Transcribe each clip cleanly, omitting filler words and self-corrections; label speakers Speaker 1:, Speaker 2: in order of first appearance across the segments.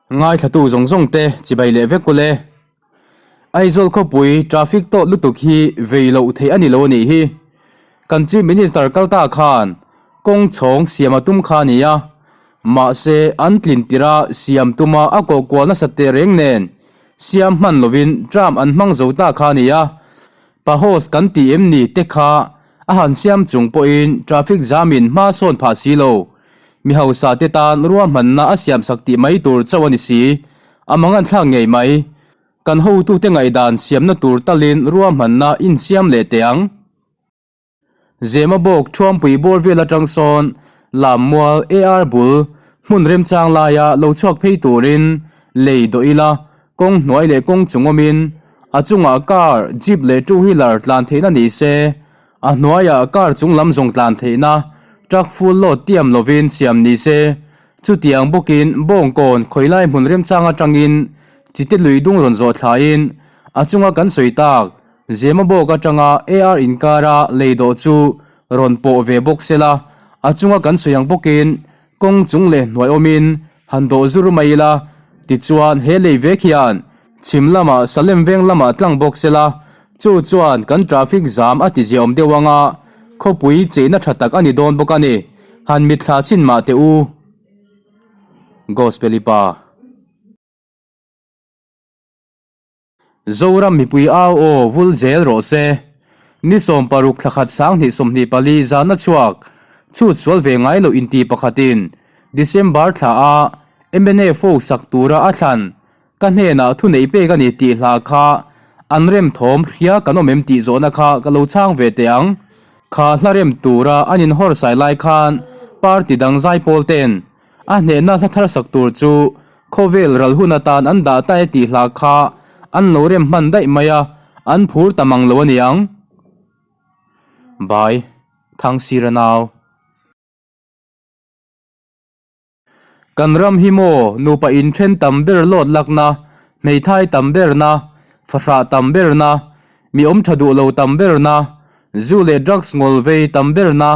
Speaker 1: Ngaithlatu zawng zawng te chibai leh vek ule. Aizawl khawpui traffic tawt lutuk hi vei loh theih a ni lo a nih hi. Kan Chief Minister kal ta khan kawng chhawng siam a tum kha a ni a. Mahse an tlin tirh a siam tuma a kawh kual nasat teh reng nen siam hman lovin tram an hmang zo ta kha a ni a. Pahos kan ti em ni te kha a han siam chung pawhin traffic jam in hma sawn phah si lo. Mi hausa te tan ruahmanna a siamsak tih mai tur chauh a ni si. A mangan thlak ngei mai. Kan hotute ngaihdan siamna tur talin ruahmanna insiam leh teh ang. Zemabawk Thuampui bawr vel atang sawn Lammual AR bul hmun remchang laia lo chhuak phei turin lei dawh ila kawng hnuai leh kawng chung awmin a chungah car, jeep leh two wheeler tlan theihna ni se, a hnuaiah car chung lam zawng tlan theihna truck full load tiam lovin siam ni se. Chutiang bawkin Bawngkawn khawilai hmun remchang atangin chite lui dung rawn zawh thlain a chunga kan sawi tak Zemabawk atanga AR inkara lei dawh chu rawn pawh ve bawk se la, a chunga kan sawi ang bawkin kawng chung leh hnuai awmin han dawh zur mai ila, tichuan he lei vek hian chhim lamah Salem veng lamah tlang bawk se la, chu chuan kan traffic jam a ti ziaawm deuh anga khawpui cheina tha tak a ni dawn bawk a ni, han mitthla chhin mah teh u. Gospel-i pa. Zoram mipui au aw vul zel rawh se. Ni 60 thla khat 2024 zana chhuak chhut sual ve ngai loh inti pakhatin December thla a mnf ho sak tura a thlan ka hnenah thu neih pek a ni tih hla kha an rem thawm hria kan awm em tih zawhna kha ka lo chhang ve teh ang. Kha hla rem tura an inhawrsai lai khan party dang zaipawl ten A hnehna hla thar sak tur chu khawvel ral hun atan an dah ta e tih hla kha an lo rem hman daih mai a, an phur ta mang lo a niang. Bai, Thangsira nau. Kan ram hi maw nupa inthen tam ber lawt lakna, hmeithai tam berna, fahrah tam berna, mi awm tha duh lo tam berna, zu leh drugs ngawl vei tam berna,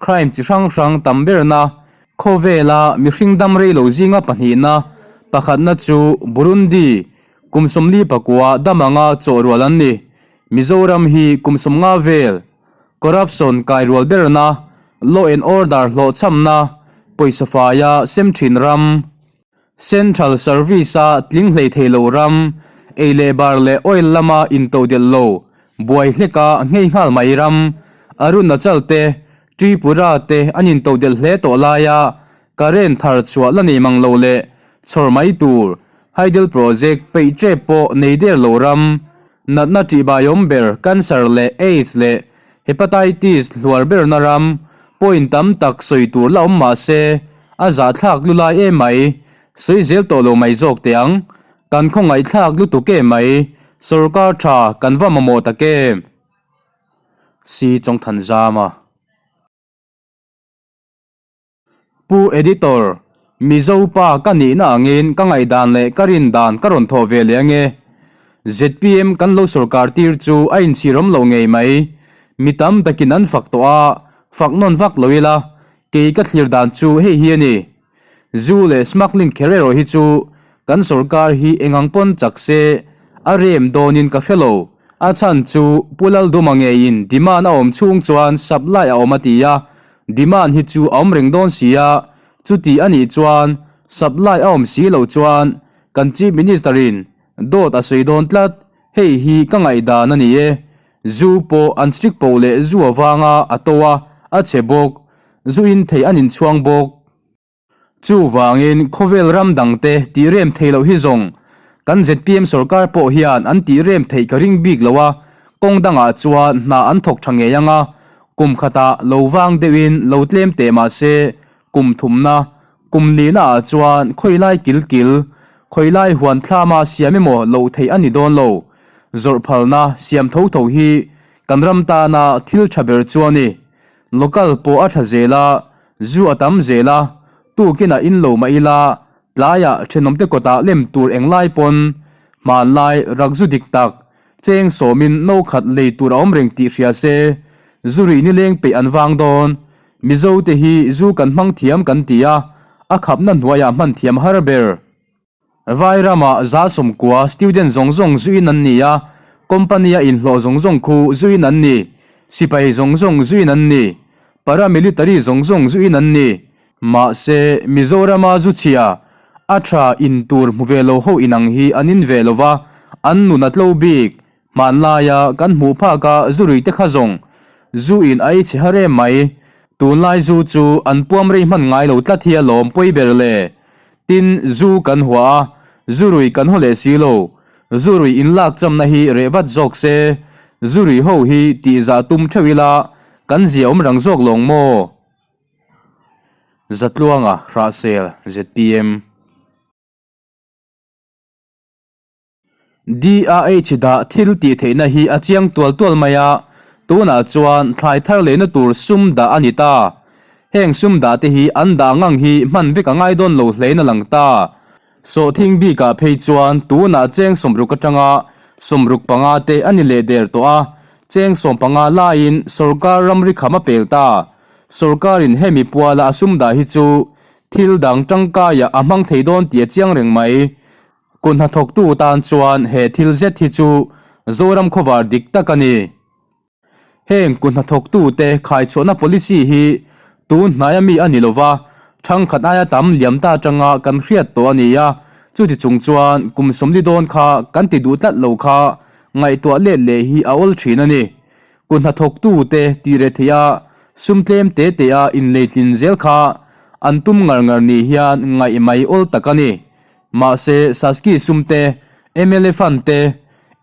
Speaker 1: Crime chi hrang hrang tam berna khawvela mihring dam rei lo zinga pahnihna pakhatna chu Burundi kum 44 dam anga chawh rual an ni. Mizoram hi kum 50 vel corruption kai rual berna, law and order hlawhchhamna, pawisa faia sem thin ram, Central Service-a tling hlei thei lo ram, ei leh bar leh oil lama intodelh lo, buai hleka nghei nghal mai ram, Arunachal te, Tripura te an intodelh hle tawh laia current thar chhuah la nei mang lo leh chhawr mai tur hydel project peih tep pawh nei der lo ram, natna tihbaiawm ber cancer leh aids leh Hepatitis hluar berna ram point tam tak sawi tur la awm mah se, a zahthlak lu lai em mai, sawi zel tawh lo mai zawk teh ang. Kan khawngaihthlak lutuk em mai, sorkar tha kan va mamawh tak em? Si Chawngthanzama. Pu Editor, Mizo pa ka nihna angin ka ngaihdan leh ka rindan ka rawn thawh ve leh ange. Zpm kan lo sorkar tir chu a inchhirawm lo ngei mai. Mi tam takin an fak tawh a, fak nawn vak lo ila, kei ka thlir dan chu hei hi a ni. Zu leh smuggling kher erawh hi chu kan sorkar hi engang pawn chak se a rem dawnin ka hre lo. A chhan chu Pu Lalduma ngeiin demand a awm chhung chuan supply a awm a ti a, Demand hi chu a awm reng dawn si a, chuti a nih chuan supply a awm si loh chuan kan Chief Minister in dawt a sawi dawn tlat, hei hi ka ngaihdan a ni e. Zu pawh an strict poh leh zu avanga a to a, a chhe bawk, zu in thei an inchhuang bawk. Chuvangin khawvel ram dangte tih rem thei loh hi zawng kan zpm sorkar pawh hian an tih rem theih ka ring bik lo a, kawng dangah chuan hna an thawk tha ngei ang a, kum khatah lo vang deuhin lo tlem teh mah se kum thumna, kum lihna ah chuan khawilai kil kil, khawilai huan thlama siam emaw loh theih a ni dawn lo. Zawrh phalna siam tho tho hi kan ram tana thil tha ber chu a ni. Local pawh a tha zel a, Zu a tam zel a, tukinah in lo mah ila, tlaiah thenawmte kawtah lem tur englai pawn hmanlai rak zu dik tak, cheng sawmin no khat lei tur a awm reng tih hria se, zu rih nileng peih an vang dawn. Mizo te hi zu kan hmang thiam kan ti a, a khapna hnuaiah hman thiam har ber. Vai ramah 90% student zawng zawng zuin an ni a, company a inhlawh zawng zawng khu zuin an ni, sipai zawng zawng zuin an ni, paramilitary zawng zawng zuin an ni. Mahse, Mizorama zu chhia, a tha in tur hmu ve lo ho inang hi an in ve lo va, an nun a tlo bik. Hmanlaia kan hmuh phaka zu rui te kha zawng zu in a ei chhe har em mai. Tunlai zu chu an puam rei hman ngai lo tlat hi a lawm pawi ber le. Tin, zu kan hua a, zu rui kan haw leh si lo. Zu rui inlak chamna hi reh vat zawk se, zu rui ho hi tihzah tum theuh ila kan zia awm rang zawk lawng maw? Zatluanga Hrahsel, zpm. DAH dah thil tih theihna hi a chiang tual tual mai a, tunah chuan thlai thar lehna tur sum dah a ni ta. Heng sum dah te hi an dah ngang hi hman vek a ngai dawn lo hlein a lang ta. Sawhthing bikah phei chuan tunah cheng 60 atanga 65 te a ni leh der tawh a, cheng 15 laiin sorkar ramri kham a pel ta. Sorkarin hemi puala a sum dah hi chu thil dang tangkaiah a hmang thei dawn tih a chiang reng mai. Kut hnathawktu tan chuan he thil zet hi chu Zoram khawvar dik tak a ni. Heng kut hnathawktute khaichhuahna policy hi tun hnaia mi a ni lo va, thangkhat aia tam liam ta atanga kan hriat tawh a ni a, chuti chung chuan kum 40 dawn kha kan ti duh tlat lo kha ngaihtuah let leh hi a awl thin a ni. Kut hnathawktute tih reh theih a, sum tlem te te a inleitlin zel kha an tum ngar ngar ni hian ngaih mai awl tak a ni. Mahse, Saski sum te, mla fund te,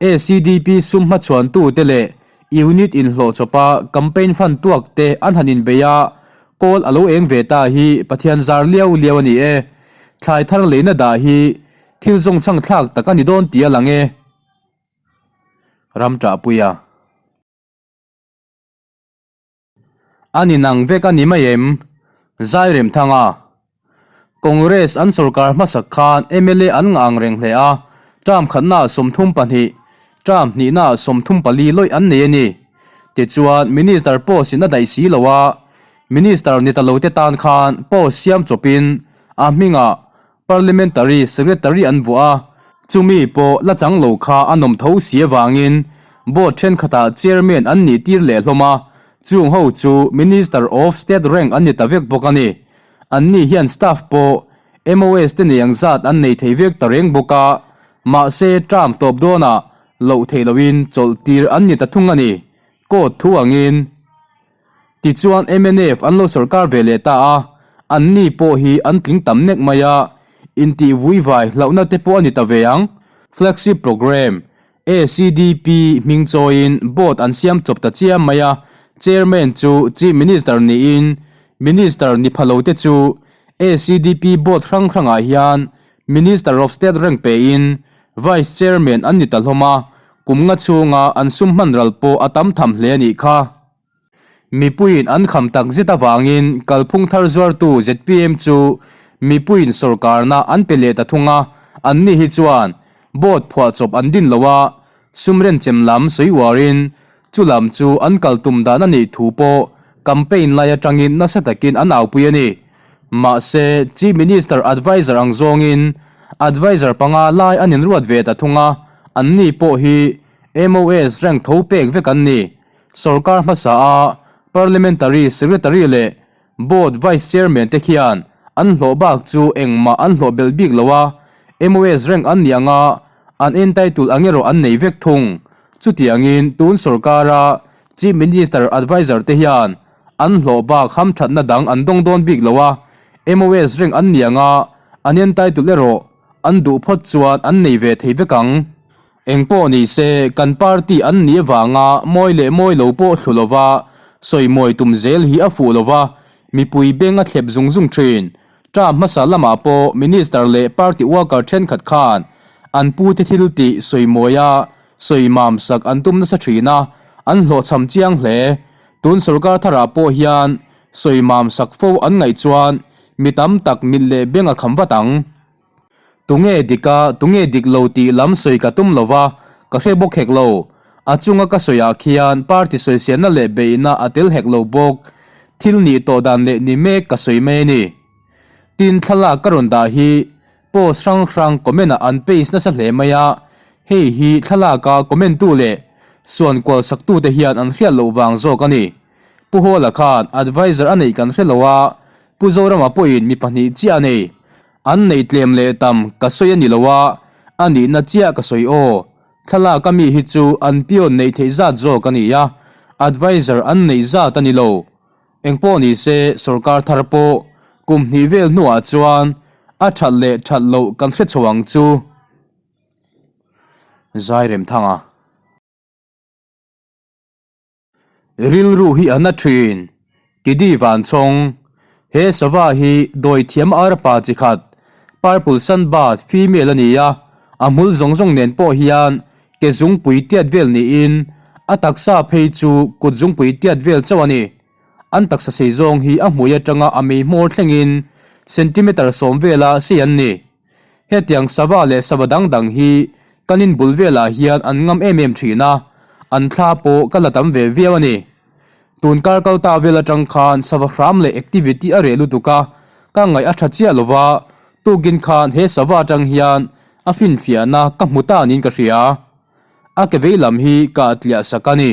Speaker 1: ACDP sum hmachhuantu te leh unit inhlawh chawpa campaign fund tuak te an han inbei a, kawl a lo eng ve ta hi Pathian zar liau liau a ni e. Thlai thar leina dah hi thil zawngchhang thlak tak a ni dawn tih a lang e. Ramṭahpuia. A ni nang vek a ni mai em? Zairemthanga, Congress an sorkar hmasak khan mla an ngah ang reng hle a, term khatnaah 32, term hnihnaah 34 lawih an nei a ni. Tichuan, Minister post in a daih si lo a, Minister ni ta lo te tan khan post siam chawpin a hmingah Parliamentary Secretary an vuah a, chumi pawh la chang lo kha a nawm tho si avangin Board thenkhatah Chairman an nih tir leh hlawm a, chung ho chu Minister of State rank an ni ta vek bawk a ni. Anni hian staff pawh MOS te nei ang zat an nei thei vek ta reng bawk a, mahse term tawp dawnah loh theih lohin chawlh tir an ni ta thung a ni. Court thu angin. Tichuan mnf an lo sorkar ve leh ta a, anni pawh hi an tling tam nek mai a, intih vuivai hlauhna te pawh a ni ta ve ang. Flagship Programme, ACDP hming chawiin board an siam chawp ta chiam mai a, Chairman chu Chief Minister niin Minister ni pha lo te chu ACDP board hrang hrangah hian Minister of State rank pein Vice Chairman an ni ta hlawm a, kum nga chhunga an sum hman ral pawh a tam tham hle a nih kha. Mipuiin an kham tak zet avangin kalphung thar zuartu zpm chu mipuiin sawrkarna an pe leh ta thung a, anni hi chuan board phuahchawp an din lo a, sum renchem lam sawi uarin chu lam chu an kal tum dan a nih thu pawh campaign lai atangin nasa takin an aupui a ni. Mahse, Chief Minister Adviser ang zawngin Adviser panga lai an inruat ve ta thung a, anni pawh hi MOS rank tho pek vek an ni. Sorkar hmasa a Parliamentary Secretary leh Board Vice Chairman te khian an hlawh bak chu engmah an hlawh belh bik lo a, MOS rank an nih anga an entitle ang erawh an nei vek thung. Chutiangin tun sorkara Chief Minister Adviser te hian an hlawh bak hamthatna dang an dawng dawn bik lo a, MOS rank an nih anga an entitle erawh an duh phawt chuan an nei ve thei vek ang. Engpawh ni se, kan party an nih avanga mawi leh mawi lo pawh thlu lova sawi mawi tum zel hi a fuh lova, mipui beng a thlep zung zung thin. Term hmasa lamah pawh Minister leh party worker thenkhat khan an pute thil tih sawi mawia sawi mam sak an tum nasa thin a, an hlawhchham chiang hle. Tun sorkar tharah pawh hian sawi mam sak fo an ngaih chuan mi tam tak mit leh beng a kham vat ang. Tunge dik a, tunge dik lo tih lam sawi ka tum lo va, ka hre bawk hek lo. A chunga ka sawiah khian party sawiselna leh beihna a tel hek lo bawk. Thil nih tawh dan leh ni mek ka sawi mai a ni. Tin, thlalak ka rawn dah hi Post hrang hrang comment ah an paste nasa hle mai a, hei hi thlalaka comment tu leh suan kual sak tu te hian an hriat loh vang zawk a ni. Pu Hawla khan adviser a neih kan hre lo a, Pu Zorama pawhin mi pahnih chiah a nei. An neih tlem leh tam ka sawi a ni lo a, a nihna chiah ka sawi aw. Thlalak a mi hi chu an pion neih theih zat zawk a ni a, adviser an neih zat a ni lo. Engpawh ni se sorkar thar pawh kum hnih vel hnuah chuan a that leh that loh kan hre chho ang chu. Zairemthanga. Rilru hi a na thin. Kidi Vanchawng, He sava hi dawithiam arpa chi khat, purple sunbird female a ni a, a hmul zawng zawng nen pawh hian ke zungpui tiat vel niin a taksa phei chu kut zungpui tiat vel chauh a ni. An taksa sei zawng hi a hmui atanga a mei hmawr thlengin centimeter 10 vela sei an ni. Hetiang sava leh sava dang dang hi kan in bul velah hian an ngam em em thin a, an thla pawh ka la tam ve viau a ni. Tun kar kal ta vel atang khan sava hram leh activity a reh lutuk a, ka ngaih a tha chiah lo va, tukin khan he sava atang hian a finfiahna ka hmu ta niin ka hria. A ke vei lam hi ka tliah sak a ni.